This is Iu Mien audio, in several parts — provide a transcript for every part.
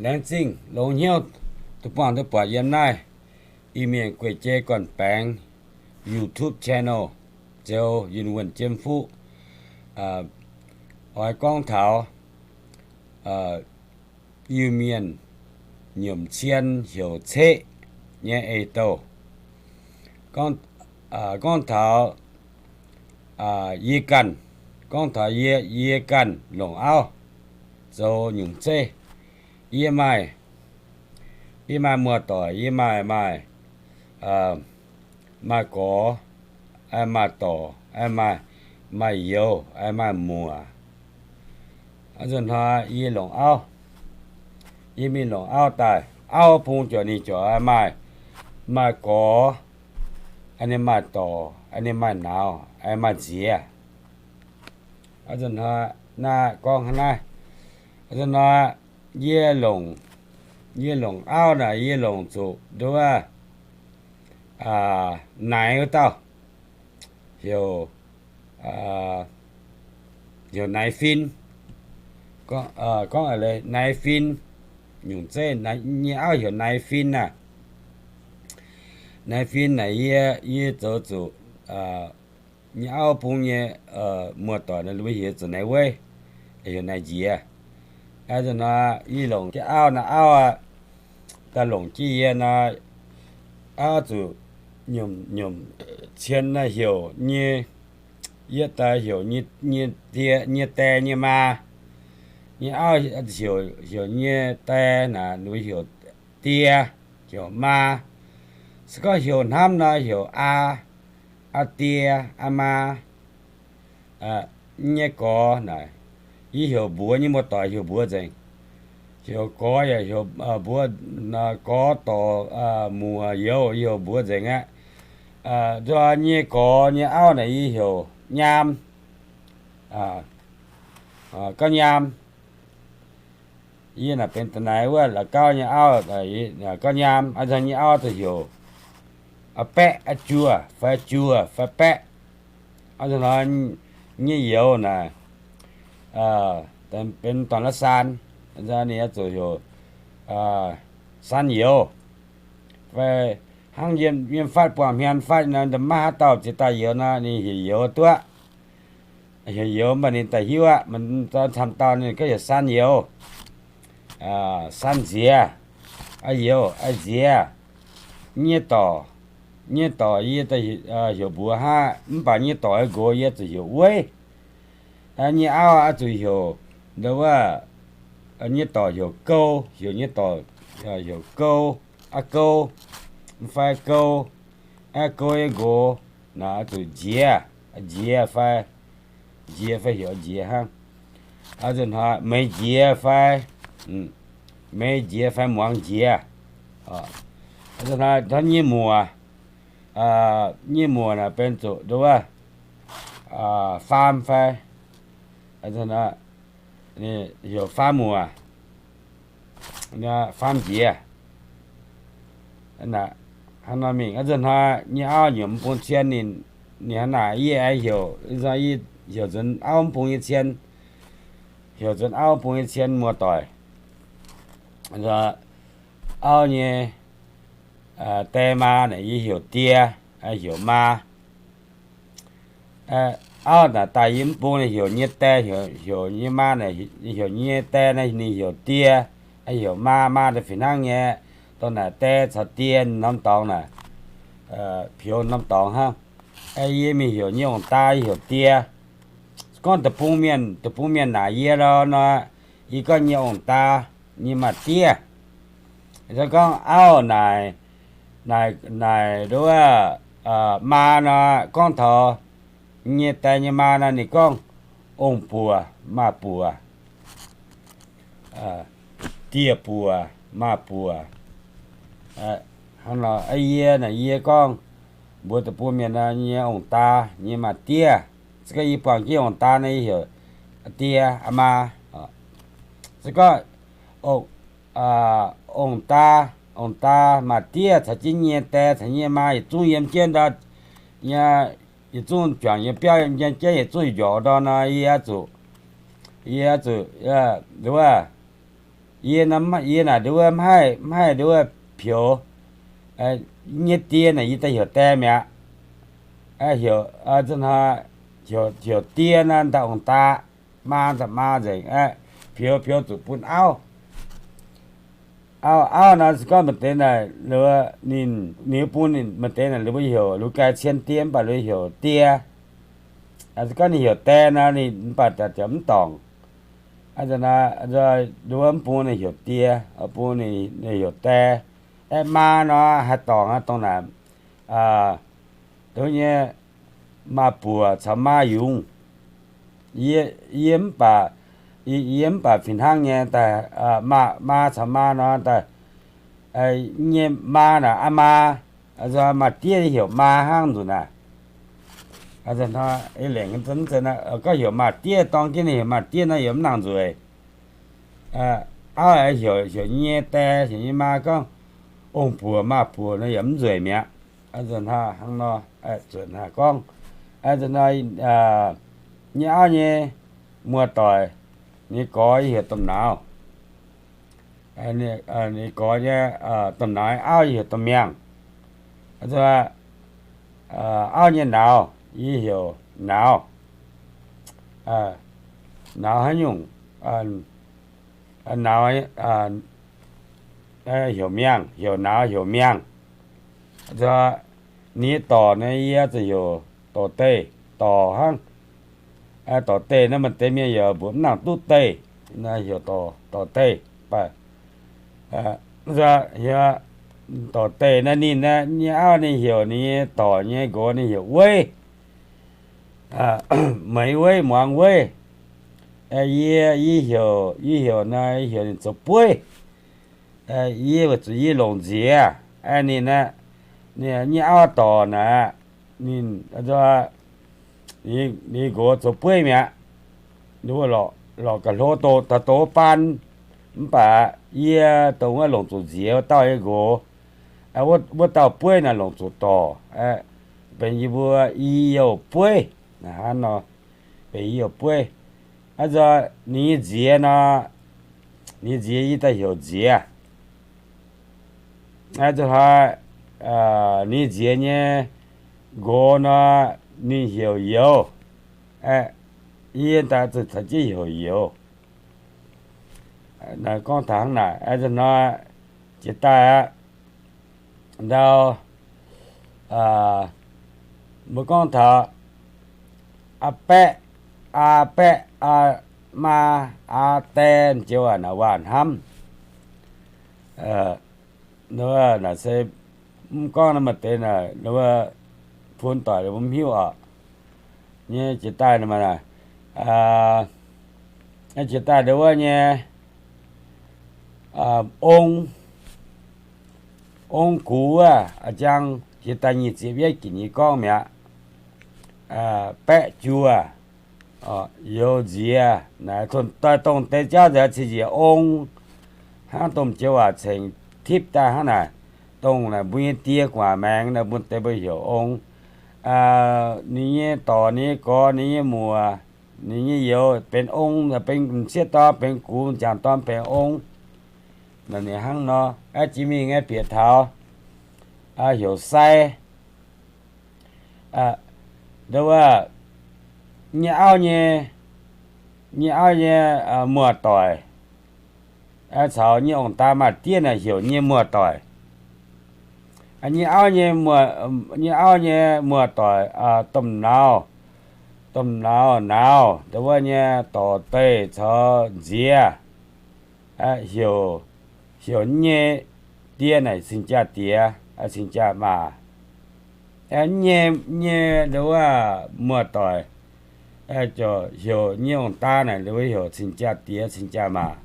Laengz zingh longx hnyouv duqv buangh duqv buatc yiem naaiv Iu-Mienh guei-jei gorn-baengx YouTube channel, Zoux Yunh Wuonh Jiem Fuqv. Oix gorngv taux Iu-Mienh nyiemc cien heuc ceqv nyei eix-douh. Gorngv taux yie ganh, gorngv taux yie, yie ganh longc auv zoux nyungc zeiv. Yie maaih, yie maaih muoz-doic, yie maaih, maaih, maaih gorx, maaih dorc, maaih, maaih youz, maaih muoc. Hnoi yie longc auv, yie mingh longc auv daaih, auv bung ziouc ninh ziouc maaih, maaih gorx, ninh maaih dorc, ninh maaih nauz, maaih nziex. Hnoi naaiv gorngv hnangv naaiv, hnoi yie longc, yie longc auv naaic yie longc zuqc nduov naaiv wuov dauh heuc, heuc Naaiv Fin. Gorngv naaiv fin, nyungc zeiv nyei auv heuc Naaiv Fin naaic. Naaiv Fin naaic yie, yie zoux zuqc nyei auv bung nyei muoz-doic ninh mbuo heuc zuqc Naaiv Weiv, heuc Naaiv Njiec. Hnoi yie longc jienv auv naaiv, auv daaih longc jienv yie nor, auv zuqc nyomc, nyomc cien naaiv heuc nyei, yie daaih heuc nyei die, nyei die nyei maa. Nyei auv heuc, heuc nyei die naaic, ninh mbuo heuc die, heuc maa. Se gorngv heuc hnamv nor heuc aa, aa die, aa maa. Nyei gorx naaic, yie heuc mbuox nyei muoz-doic heuc mbuox nzengc. Heuc gorx yaac heuc mbuox, gorx dorc muoc youz yie heuc mbuox nzengc aqv. Nzo nyei gorx nyei auv naaic yie heuc Nyaam, Gauv Nyaam. Yie naaic benx da'naaiv wuov La'gauv nyei auv, Gauv Nyaam. Aa, nyei auv zuqc heuc Baeqv, Juoh fai Juoh fai Baeqv. Aa, nyei youz naaic benx dorn-la'saan, ninh oix zuqc heuc Saan Youz. Fai hnangv yiem fatv buangh hmien fatv nor, maiv haaix dauh ziex dauh youz nor, ninh heuc youz duqv. Heuc youz mv baac ninh daaih hiuv aqv, camv dauh ninh gorngv heuc Saan Youz, Saan Nziex, Aa Youz, Aa Nziex. Nyei dorc, nyei dorc yie heuc mbuox hnangv, mv baac nyei dorc nyei nqox yie zuqc heuc Weiv. Nyei auv oix zuqc heuc, nduov, nyei dorc heuc Gouv, heuc nyei dorc heuc Gouv, Aa Gouv, fai Gouv. Aa Gouv nyei nqox naaic oix zuqc Nziex, Nziex fai, Nziex fai heuc Nziex hnangv. Hnoi Meix Nziex fai, Meix Nziex fai Muangx Nziex. Hnoi nyei muoc, nyei muoc naaic benx zuqc nduov, Faam fai, heuc Faam Muoc, Faam Nziex. Hnangv nor mingh, hnoi nyei auv nyiemc mv bung cien ninh, ninh hnangv naaic yie aengx heuc, yie heuc nzuonx auv mv bung nyei cien, heuc nzuonx auv mv bung nyei cien muoz-doic. Auv nyei die maa naaic yie heuc die, heuc maa. Auv naaic daaih yie mv bung naaic heuc nyei die, heuc nyei maa naaic, heuc nyei die naaic ninh heuc die, heuc maa, maa daaih fih hnangv nyei. Dongh naaic die caux die norm dorngx naaic, peux norm dorngx hnangv. Yie mingh heuc nyei ong-daa heuc die. Gorngv deic-bung mienh, deic-bung mienh naaic yie lorqc nor, yie gorngv nyei ong-daa, nyei maa-diev. Se gorngv auv naaic, naaic, naaic nduov, maa nor, gorngv taux nyei die nyei maa nor ninh gorngv ong-buoc, maa-buoc, dieh-buoc, maa-buoc. Hnangv nor yie naaic yie gorngv mbuox deic-bung mienh nor nyei ong-daa, nyei maa-diev. Se gorngv yie buangh jienv ong-daa nor yie heuc aa die, aa maa. Se gorngv ong-daa, ong-daa, maa-diev caux jienv nyei die caux nyei maa yietc zungv yiem jienv ndau, nyei, yietc zungv juangc nyei biauv yiem jienv, yietc zungv njuov ndau nor, yie zuqc, yie zuqc, nduov, Yie, yie naaic nduov mv haih, mv haih nduov peux nyei die naaic yie daaih heuc die mi'aqv. Heuc, heuc die nor, daaih ong-daa, maa, daaih maa nzengc, peux, peux zuqc bun auv. Auv, auv nor se gorngv maaih deix naaic, ninh, ninh bun ninh maaih deix naaic, ninh mbuo heuc lu gaaix cien die mv baac lu heuc die. Se gorngv ninh heuc die nor, ninh mv baac daaih mv dorngc. Nduov mv bun ninh heuc die, bun ninh heuc die. Aeqv, maa nor haih dorngc aqv, dongh naaic, dongh nyei maa-buoc caux maa-yungz. Yie mv baac, yie mv baac fih hnangv nyei daaih, maa caux maa nor daaih, nyei maa naaic aa maa, maa-diev heuc maa hnangv nzunc naaic. Gorngv heuc maa-diev, dorng jienv ninh heuc maa-diev nor yaac mv nangc nzueic. Auv heuc, heuc nyei die, heuc nyei maa gorngv ong-buoc maa-buoc nor yaac mv nzueic mi'aqv. Hnangv nor, gorngv, nyei auv nyei muoz-doic, ninh gorx yie heuc domh nauz. Ninh gorx nyei domh nauz auv yie heuc domh miangh. Auv nyei nauz yie heuc nauz. Nauz haaix nyungc? Nauz heuc miangh, heuc nauz heuc miangh. Ninh nyei dorc naaiv yie zuqc heuc dorc-deih, dorc hnangv. Dorc-deih naaiv maaih deix mienh yaac mbuox mv nangc duqv deih, heuc dorc-deih. Dorc-deih naaiv ninh nyei auv ninh heuc ninh nyei dorc nyei nqox ninh heuc weiv. Meih weiv, muangx weiv. Yie, yie heuc, yie heuc naaiv, heuc ninh zoux bueiv. Yie weic zuqc yie longc nziex. Ninh, nyei auv dorc naaic, ninh, ninh nqox zoux bueiv mi'aqv. Lorqc ga'hlo doqc daaih doqc baan, mv baac yie dongh wuov longc zuqc nziex wuov dauh nyei nqox. Wuov dauh bueiv naaic longc zuqc dorc, benx yie mbuo i youh bueiv. Hnangv nor, benx i youh bueiv. Aa, ninh nyei nziex nor, ninh nyei nziex yie daaih heuc nziex. Aa, ninh nyei nziex nyei nqox nor, ninh heuc youz. Yie daaih zuqc caux jienv heuc youz. Gorngv taux hnangv naaic, hnoi jiex daaih aqv. Ndau, mbuo gorngv taux aa baeqv, aa baeqv, aa maa, aa die, joux waac naaic waac hnamv. Naaic se mv gorngv maaih deix naaic, bun doic mv hiuv oc. Nyei jiex daaih, jiex daaih ndau wuov nyei ong, ong gux wuov, jang jiex daaih nyic ziepc yietv ginc nyei gorngv mi'aqv. Baeqv juoh, youz nziex, naaic daaih dongh deix jauv nzengc, cing njiec ong, hnangv domh joux waac cengx tipv daaih hnangv naaic. Dongh naaic mbuo nyei die gu'nguaaic maengx naaic, mbuo deix mbuo heuc ong. Ninh nyei dorc, ninh nyei gorx, ninh nyei muoc, ninh nyei youz benx ong, benx m'sieqv dorn benx gux, m'jangc dorn benx ong. Ninh hnangv nor, jiex mingh aengx bieqc taux heuc sai. Ndau wuov, nyei auv nyei, nyei auv nyei muoz-doic caux nyei ong-daa maa-diev naaic heuc nyei muoz-doic. Nyei auv nyei, nyei auv nyei muoz-doic, domh nauz, domh nauz, nauz, ndau wuov nyei dorc-deih caux nziex, heuc, heuc nyei die naaic cing-jaa-diex, cing-jaa-maac. Nyei, nyei ndau wuov muoz-doic, ziouc heuc nyei ong-daa naaic ndau wuov heuc cing-jaa-diex, cing-jaa-maac.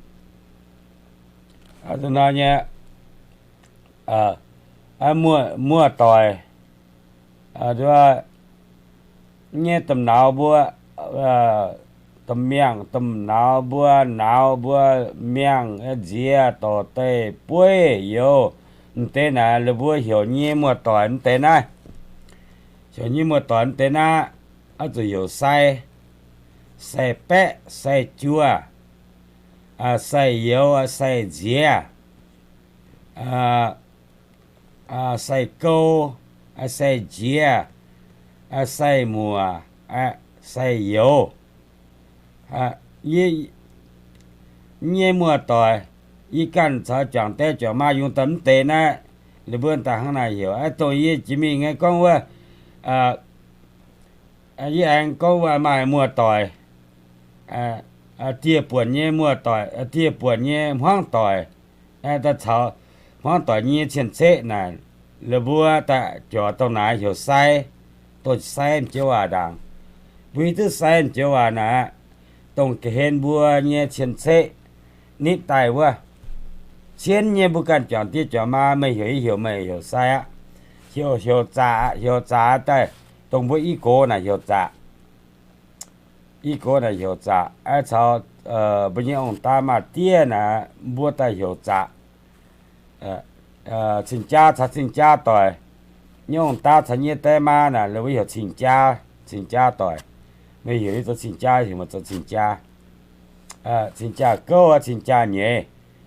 Nor nyei, muoz-doic, nyei domh nauz mbuo, domh miangh, domh nauz mbuo, nauz mbuo, miangh, nziex, dorc-deih, bueiv, youz, m'deix naaic ninh mbuo heuc nyei muoz-doic m'deix naaiv. Heuc nyei muoz-doic m'deix naaiv, oix zuqc heuc sai, sai baeqv, sai juoh. sai-youz, sai-nziex, sai-gou, sai-nziex, sai-muoc, sai-youz. Nyei muoz-doic, yie ganh caux juangc die juangc maa yungz daaih mv deix naaiv, ninh mbuo daaih hnangv naaic heuc. Aa, dongh yie jiex mingh nyei gorngv wuov, yie aengx gorngv wuov maaih muoz-doic, dieh buonc nyei muoz-doic, dieh buonc nyei hmuangv doic, daaih caux hmuangv doic nyei cien-ceqv naaic, ninh mbuo daaih juangc dongh naaiv heuc sai, dongh sai m'joux waac ndaangc. Mbuo hiuv duqv sai m'joux waac naaic, dongh ga'hlen mbuo nyei cien-ceqv nitv daaih wuov, cien nyei mbuo ganh juangc die juangc maa, meih heuc yie heuc, meih heuc sai aqv. Heuc, heuc zaqc, heuc zaqc daaih, dongh mbuo i gox naaic heuc zaqc. I gox naaic heuc zaqc, caux mbuo nyei ong-daa maa-diev naaic, mbuo daaih heuc zaqc. Cing-jaa caux cing-jaa doic, nyei ong-daa caux nyei die maa naaic, ninh mbuo heuc cing-jaa, cing-jaa doic. Meih heuc yie zoux cing-jaa, heuc meih zoux cing-jaa. Cing-jaa gouv, cing-jaa nyeiz,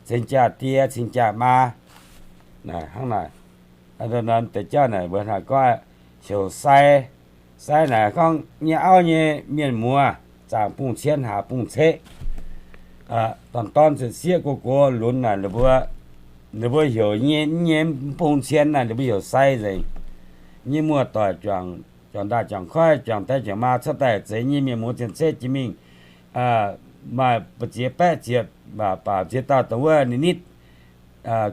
cing-jaa die, cing-jaa maa. Hnangv naaic, deix jauv naaic mbuo hnangv gorngv heuc sai. Sai naaic gorngv nyei auv nyei mienh muoz, zaangc bung cien, haaz bung ceqv, dorn-dorn sieqv, gox gox lunx naaic, ninh mbuo heuc nyei, nyei mv bung cien naaic, ninh mbuo heuc sai nzengc. Nyei muoz-doic juangc, juangc ndaaih juangc koiv, juangc die juangc maa cuotv daaih, zeiz nyei mienh muoz cien-ceqv jiex mingh, maaih ba'ziex baeqv ziepc, baac ziex dauh dongh wuov ninh nitv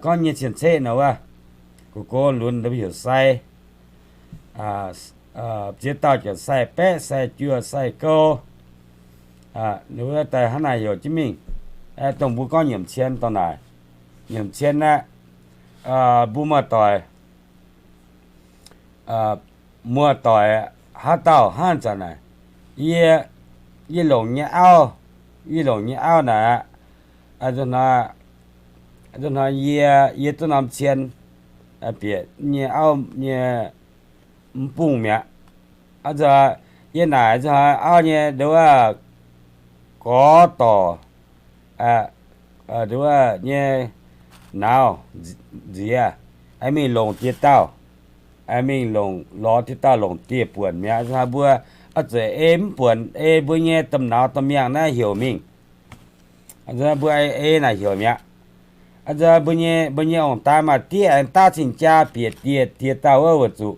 gorngv nyei cien-ceqv nor wuov, gox gox lunx ninh mbuo heuc sai. Ziex dauh juangc sai baeqv, sai juoh, sai gouv, ninh mbuo daaih hnangv naaic heuc jienv mingh. Dongh mbuo gorngv nyiemc cien dongh naaic, nyiemc cien aeqv, mbuo muoz-doic, muoz-doic haaix dauh hnangv zanc naaic, yie, yie longc nyei auv, yie longc nyei auv naaic aqv, hnoi yie, yie duqv norm cien bieqc nyei auv nyei mv bung mi'aqv. Yie naaic auv nyei nduov gorx dorc, nduov nyei nauz nziex, mingh longc dieh dauh, mingh longc lorz dieh dauh longc dieh buonc mi'aqv. Mbuo zuqc ei mv buonc, ei mbuo nyei domh nauz domh miangh naaiv heuc mingh. Mbuo ei naaic heuc mi'aqv. Mbuo nyei, mbuo nyei ong-daa maa-diev aengx daav cing-jaa bieqc dieh, dieh dauh wuov weic zuqc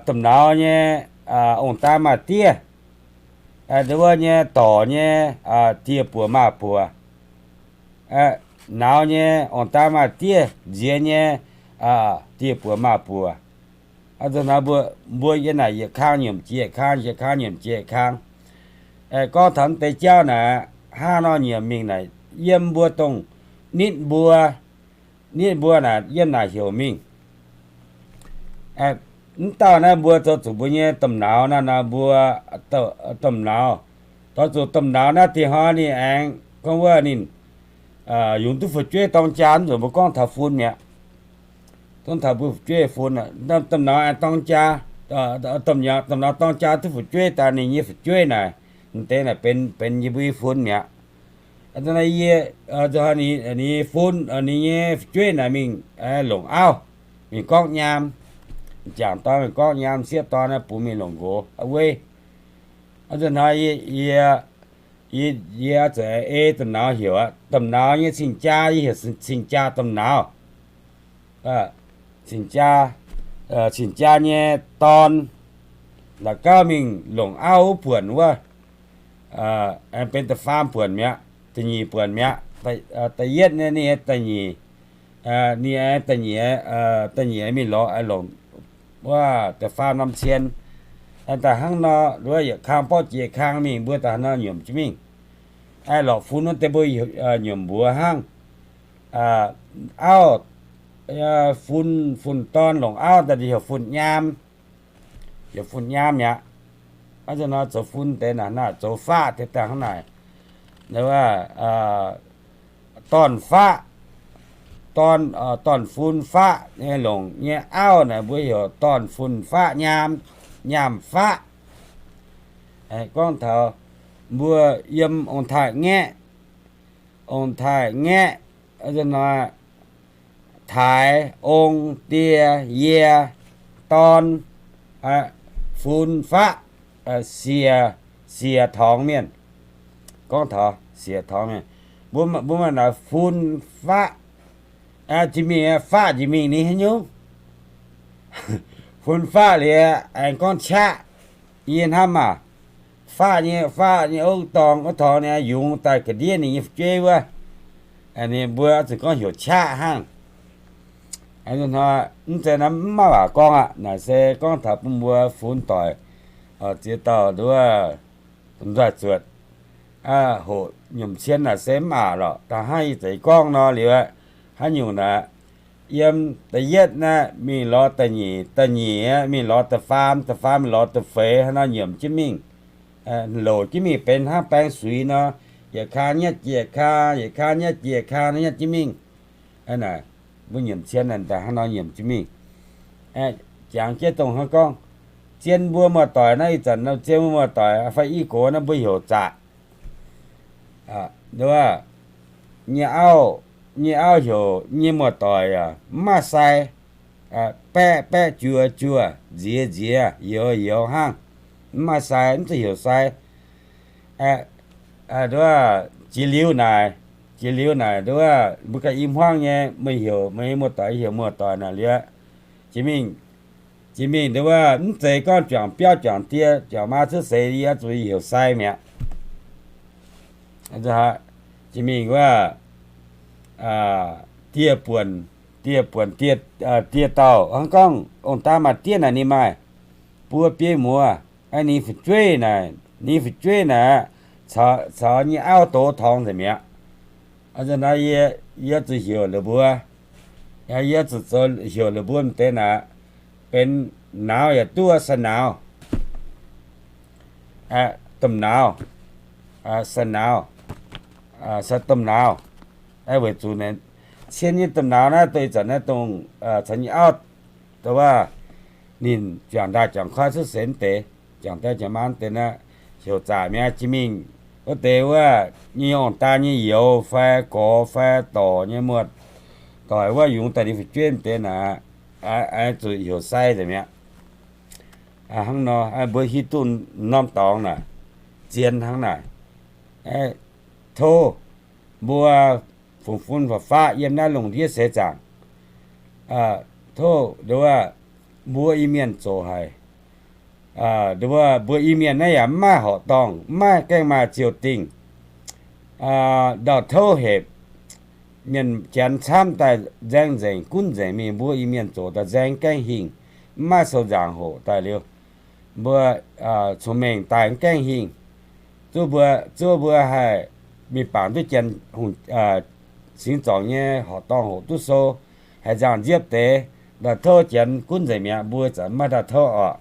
domh nauz nyei ong-daa maa-diev, nduov nyei dorc nyei dieh buoc maa buoc, nauz nyei ong-daa maa-diev nziex nyei dieh buoc maa buoc. Mbuo yie naaic yietc kang nyiemc jiex kang, yietc kang nyiemc jiex kang. Gorngv taux deix jauv naaic, hnangv nor nyiemc mingh naaic, yiem mbuo dongh nitv mbuo, nitv mbuo naaic yiem naaic heuc mingh. Mv dauh naaiv mbuo zoux zuqc mbuo nyei domh nauz naaiv nor, mbuo domh nauz, zoux zuqc domh nauz naaiv dih hnoi ninh aengx gorngv wuov ninh yungz duqv fu'jueiv dorng jaa, mv zuqc mbuo gorngv taux fun mi'aqv. Gorngv taux mbuo fu'jueiv fun, domh nauz aengx dorng jaa, domh nauz dorng jaa duqv fu'jueiv daaih, ninh nyei fu'jueiv naaic, m'deix naaic benx, benx yie mbuo nyei fun mi'aqv. Yie, ninh fun, ninh nyei fu'jueiv naaic mingh longc auv, mingh gorngv nyaam, m'jangc dorn mingh gorngv nyaam, sieqv dorn naaiv bungx mingh longc nqox wuov. Hnoi yie, yie zuqc ei domh nauz heuc aqv. Domh nauz nyei cing-jaa yie heuc cing-jaa domh nauz. Cing-jaa, cing-jaa nyei dorn la'gauv mingh longc auv wuov buonc wuov, aengx benx da'faam buonc mi'aqv, da'nyeic buonc mi'aqv. Da'yietv nyei, ninh da'nyeic, ninh da'nyeic, da'nyeic mingh lorz longc wuov da'faam norm cien. Daaih hnangv nor, wuov yietc kang borqv jiex kang mingh, mbuo daaih hnangv nor nyiemc jienv mingh. Lorqc fun wuov deix mbuo nyiemc mbuox hnangv. Auv, fun, fun-dorn longc auv daaih heuc fun-nyaam, heuc fun-nyaam mi'aqv. Hnangv nor zoux fun deix naaic, naaic zoux faqv deix daaih hnangv naaic. Dorn-faqv, dorn, dorn-fun-faqv nyei longc nyei auv naaic mbuo heuc dorn-fun-faqv nyaam, nyaam-faqv. Gorngv taux mbuo yiem ong-taaix-ngaeqv, ong-taaix ngaeqv, taaix, ong, die, yie, dorn, fun, faqv, siec, siec torngx mienh. Gorngv taux siec torngx mienh, mbuo maaih naaic fun, faqv, jiex mingh, faqv jiex mingh ninh haaix nyungc? Fun faqv liuz aengx gorngv qaqv, yie hnamv maah, faqv nyei, faqv nyei wuov dorngx wuov torngx ninh yungz daaih ga'ndiev ninh nyei fu'jueiv wuov, ninh mbuo oix zuqc gorngv heuc qaqv hnangv. Mv zeiz naaiv mv maaih waac gorngv aqv. Naaic se gorngv taux bun mbuo funx doic, ziex dauh nduov, nzoih zuotc, hoqc nyiemc cien naaic se mv aqc lorqc. Da'hnangv yie zeix gorngv nor liuz, haaix nyungc naaic, yiem da'yietv naaiv mingh lorz da'nyeic, da'nyeic mingh lorz da'faam, da'faam mingh lorz da'feix, hnangv nor nyiemc jienv mingh, louc jienv mingh benx hnangv baeng suix nor, yietc kaa nyatv jiez kaa, yietc kaa nyatv jiez kaa, nyatv jienv mingh. Mbuo nyiemc cien naaic daaih hnangv nor nyiemc jienv mingh. Jangx jienv dongh hnangv gorngv, zien mbuo muoz-doic naaiv, ih zanc nor zien mbuo muoz-doic fai i gox naaiv mbuo heuc zaqc. Nyei auv, nyei auv heuc nyei muoz-doic yaac mv maaih sai, baeqv baeqv, juoz juoz, nziex nziex, youz youz hnangv, mv maaih sai, mv zuqc heuc sai. Nduov, jiex liuz naaic, jiex liuz naaic nduov, mbuo ganh i hmuangv nyei, meih heuc meih nyei muoz-doic, heuc muoz-doic naaic liuz, jiex mingh, jiex mingh nduov, mv zeiz gorngv juangc biauv juangc die, juangc maa cuotv seix yie zuqc heuc sai mi'aqv. Jiex mingh wuov, dieh buonc, dieh buonc, dieh dauh hnangv gorngv ong-daa maaih diev naaic ninh maaih buo biei muoz, ninh fu'jueiv naaic, ninh fu'jueiv naaic caux nyei auv doz torngx nzengc mi'aqv. Nzunc naaiv yie zuqc heuc la'mbuo, yie zuqc zoux heuc la'mbuo m'deix naaic, benx nauz yaac duqv, sai nauz, domh nauz, sai nauz, sai domh nauz. Weic zuqc cien nyei domh nauz naaiv, dongh ih zanc naaiv dongh caux nyei auv, dongh wuov ninh juangc ndaaih juangc koiv cuotv seix deix, juangc daaih juangc maa deix naaiv, heuc zaqc mi'aqv. Jiex mingh wuov deix wuov nyei ong-daa nyei youz fai gorx fai dorc nyei muoz-doic wuov yungz daaih ninh fu'jueiv m'deix naaic, zuqc heuc sai nzengc mi'aqv. Hnangv nor mbuo hiuv duqv norm dorngx naaic, zien hnangv naaic. Tov mbuo fungx fun fa'faqv yiem naaiv lungh ndiev seix zaangc, tov nduov, mbuo Iu-Mienh zoqc haic. Nduov, mbuo Iu-Mienh naaiv yaac mv maaih horqc dorngh, mv maaih gaengh maaih ziouc dingh. Ndau-touv hepc, mienh janx camv daaih nzaeng nzengc, gunv nzengc mingh, mbuo Iu-Mienh zoqc daaih nzaeng gaengh hingh, mv maaih sou nzaangc hoqc daaih liuz, mbuo cong-mengh daaih mv gaengh hingh. Zuov mbuo, zuov mbuo haih mingh bangc duqv janx hungh, singx zorngc nyei horqc dorngh hoqc duqv sou, haih nzangc nziepv deix, ndau-touv janx gunv nzengc mi'aqv, mbuo zaqc mv maaih ndau-touv orqc.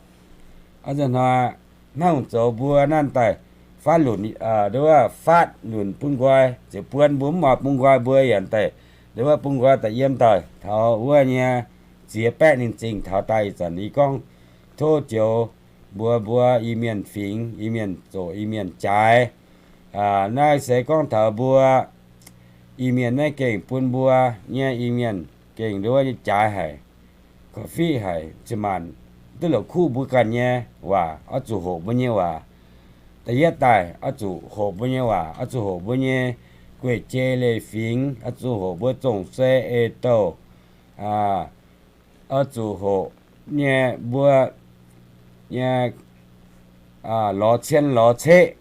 Hnangv hnoi hnangv hungh zoux mbuo naaiv daaih faatv lunc, nduov, faatv lunc bun nqoi, ziouc buon mbuo mv oix bun nqoi mbuo yaac daaih, nduov, bun nqoi daaih yiem daaih taux wuov nyei ziex baeqv ninh zingh taux daaih ih zanc yie gorngv tov joux mbuo, mbuo Iu-Mienh fingx, Iu-Mienh zoqc, Iu-Mienh jaaix. Naaiv se gorngv taux mbuo Iu-Mienh naaiv gengh bun mbuo nyei Iu-Mienh gengh nduov nyei jaaix haic, korv-fiqv haic, ziouc maanc duqv la'kuqv mbuo ganh nyei waac, oix zuqc hoqc mbuo nyei waac. Da'yietv daaih oix zuqc hoqc mbuo nyei waac, oix zuqc hoqc mbuo nyei gueic jei leiz-fingx, oix zuqc hoqc mbuo zong-zei ei-douh, oix zuqc hoqc nyei mbuo nyei lorz cien lorz ceqv,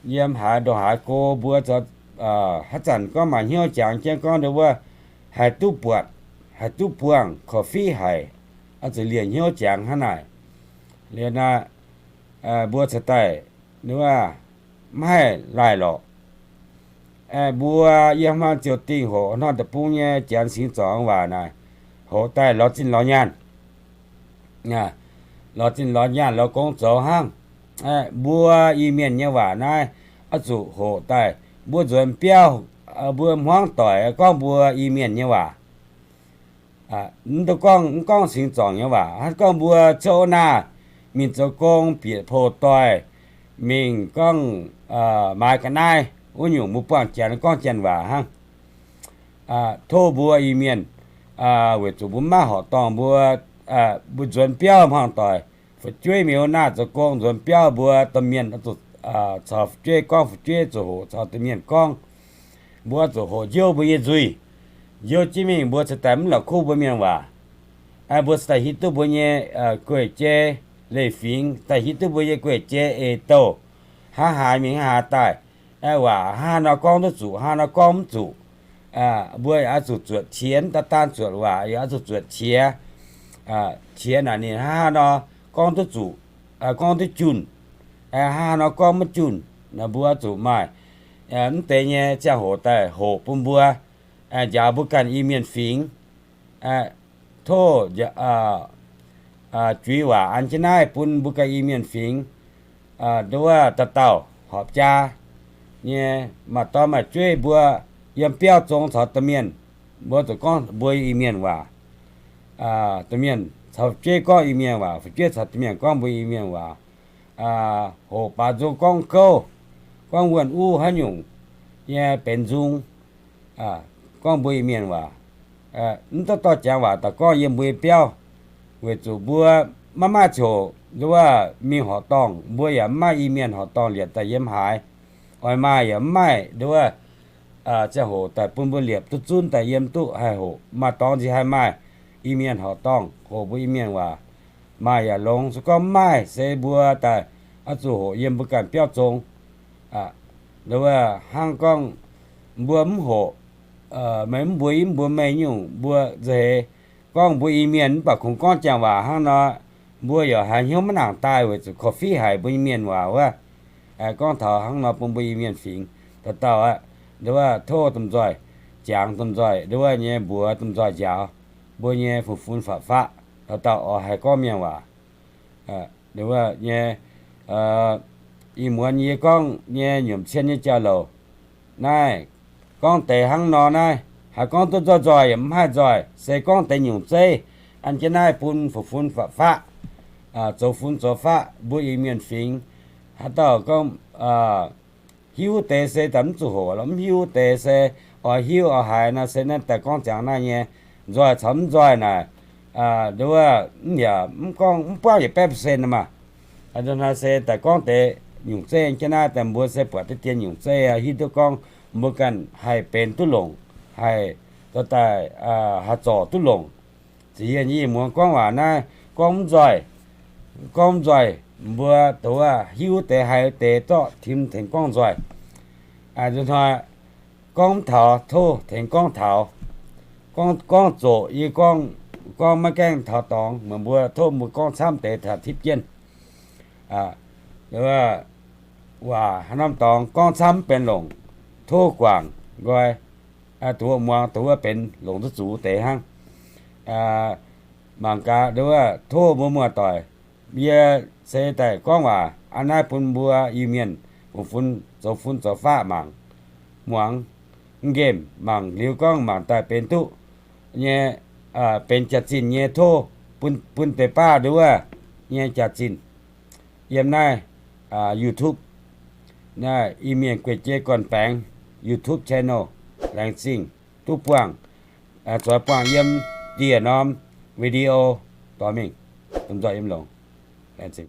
yiem haaix ndongc haaix go mbuo haaix zanc gorngv maaih hnyouv jangx jienv gorngv nduov wuov, haih duqv buatc, haih duqv buangh, korv-fiqv haic, oix zuqc liemh hnyouv jangx hnangv naaic. Liuz naaiv, mbuo cingx daaih nduov maiv haih laih lorqc. Mbuo yiem hmuangx ziouc dingh hoqc hnoi deic-bung nyei janx singx zorngc waac naaic, hoqc daaih lorz zinh lorz nyaanh, lorz zinh lorz nyaanh lorz gong zoux hnangv. Mbuo Iu-Mienh nyei waac naaiv oix zuqc hoqc daaih. Mbuo nzuonx biauv, mbuo hmuangv doic gorngv mbuo Iu-Mienh nyei waac, mv duqv gorngv, mv gorngv singx zorngc nyei waac. Hnangv gorngv mbuo cuotv naah, mingh zoux gong, bieqc poh doih, mingh gorngv maaiz ga'naaiv, Wuov nyungc mbuo buangh janx gorngv janx waac hnangv. Tov mbuo Iu-Mienh, weic zuqc mbuo maiv horqc dorngh mbuo, mbuo nzuonx biauv hmuangx doic, fu'jueiv mingh wuov naaiv zoux gong nzuonx biauv mbuo domh mienh caux fu'jueiv gorngv, fu'jueiv zuqc hoqc caux domh mienh gorngv. Mbuo zuqc hoqc njiouv mbuo nyei nzuih. Njiouv jienv mingh mbuo cingx daaih mv la'kuqv mbuo mienh waac. Mbuo cingx daaih hiuv duqv mbuo nyei guei-jei leiz-fingx, daaih hiuv duqv mbuo nyei guei-jei eix-douh, hnangv haaix mingh hnangv haaix daaih. Waac hnangv haaix nor gorngv duqv zuqc, hnangv haaix nor gorngv mv zuqc. Mbuo yaac oix zuqc zuotc qiex, mv daan daan zuotc waac, yaac oix zuqc zuotc qiex. Qiex naaic ninh hnangv haaix nor gorngv duqv zuqc, gorngv duqv junh, hnangv haaix nor gorngv maiv junh, mbuo oix zuqc maaih mv deix nyei ziangh hoc daaih hoqc bun mbuo, njaaux mbuo ganh Iu-Mienh fingx. Tov juix waac an jienv naaiv bun mbuo ganh Iu-Mienh fingx, nduov dauh dauh horpc jaa nyei, maaih dorn maaih jueiv mbuo yiem biauv zong caux domh mienh, mbuo zuqc gorngv mbuo Iu-Mienh waac. Domh mienh caux fu'jueiv gorngv Iu-Mienh waac, fu'jueiv caux domh mienh gorngv mbuo Iu-Mienh waac. Hoqc baaux nzung gorngv gouv, gorngv wuonh uv haaix nyungc nyei benx nzung, gorngv mbuo Iu-Mienh waac. Mv duqv dorh jangx waac daaih gorngv yiem mbuo nyei biauv, weic zuqc mbuo maiv maaih ziangh hoc nduov mingh horqc dorngh, mbuo yaac mv maaih Iu-Mienh horqc dorngh liepc daaih yiem haaix. Oix maaih yaac mv maaih nduov ziangh hoc daaih bun mbuo liepc duqv zunv daaih yiem duqv haih hoqc. Maaih dorngx nziex haih maaih Iu-Mienh horqc dorngh hoqc mbuo Iu-Mienh waac. Maaih yaac longx, se gorngv mv maaih se mbuo daaih oix zuqc hoqc yiem mbuo ganh biauv zong. Nduov hnangv gorngv mbuo mv hoqc, meih mv mbuox yie, mv mbuox meih nyungc, mbuo nza'heix gorngv mbuo Iu-Mienh mv baac kungx gorngv janx waac hnangv nor, mbuo yaac haiz hnyouv maiv nangc daaih weic zuqc korv-fiqv haic mbuo Iu-Mienh waac wuov. Gorngv taux hnangv nor bun mbuo Iu-Mienh fingx dauh dauh aqv. Nduov tov domh nzoih jangx, domh nzoih nduov nyei mbuox domh nzoih njaaux mbuo nyei fun-fun faqv-faqv, dauh dauh oix haih gorngv mienh waac. Nyei, ih muonz yie gorngv nyei nyiemc cien nyei jauv-louc naaiv, gorngv deix hnangv nor naaiv, haiz gorngv duqv nzoih nzoih yaac mv haih nzoih, se gorngv deix nyungc zeiv an jienv naaiv bun fun-fun faqv-faqv, zoux fun zoux faqv mbuo Iu-Mienh fingx. Haaix dauh gorngv hiuv deix se daaih mv zuqc hoqc lorqc, mv hiuv deix se oix hiuv oix haiz nor se naaiv daaih gorngv ziangx naaiv nyei. Nzoih caux mv nzoih naaic, nduov mv yaac mv gorngv mv buangv yietc baeqv percent maah. Nduov naaiv se daaih gorngv deix nyungc zeiv jienv naaiv daaih mbuo se buatc deix dien nyungc zeiv hiuv duqv gorngv mbuo ganh haih benx duqv longc, haih dorh daaih haih zorc duqv longc. Ziouc yie nyei ih muonz gorngv waac naaiv gorngv mv nzoih, gorngv mv nzoih, mbuo dongh wuov hiuv deix haiz deix zorqv tim tengx gorngv nzoih. Nzuqc hnoi gorngv mv taux tov tengx gorngv taux, gorngv zoqc yie gorngv, gorngv maiv gaengh taux dorngx, meih mbuo tov mbuo gorngv camv deix taux tipv jienv. Waac haaix norm dorngx gorngv camv mv benx longc, tov guangc nqoi, dongh wuov muangx dongh wuov benx longc duqv zuqc deix hnangv. Mangc gaax nduov tov mbuo muoz-doic, yie se daaih gorngv waac aa naaiv bun mbuo Iu-Mienh fun-fun zoux fun zoux faqv mangc, muangx, mv nqemh mangc liuz gorngv mangc daaih benx duqv nyei, benx jaax-zinh nyei tov bun deix baav nduov nyei jaax-zinh yiem naaiv YouTube, naaiv Iu-Mienh Gueic Jei Gorn-Baengx YouTube channel. Laengz zingh duqv buangh, zuqc buangh yiem dieh norm video dorh mingh, domh nzoih yiem longx. Laengz zingh.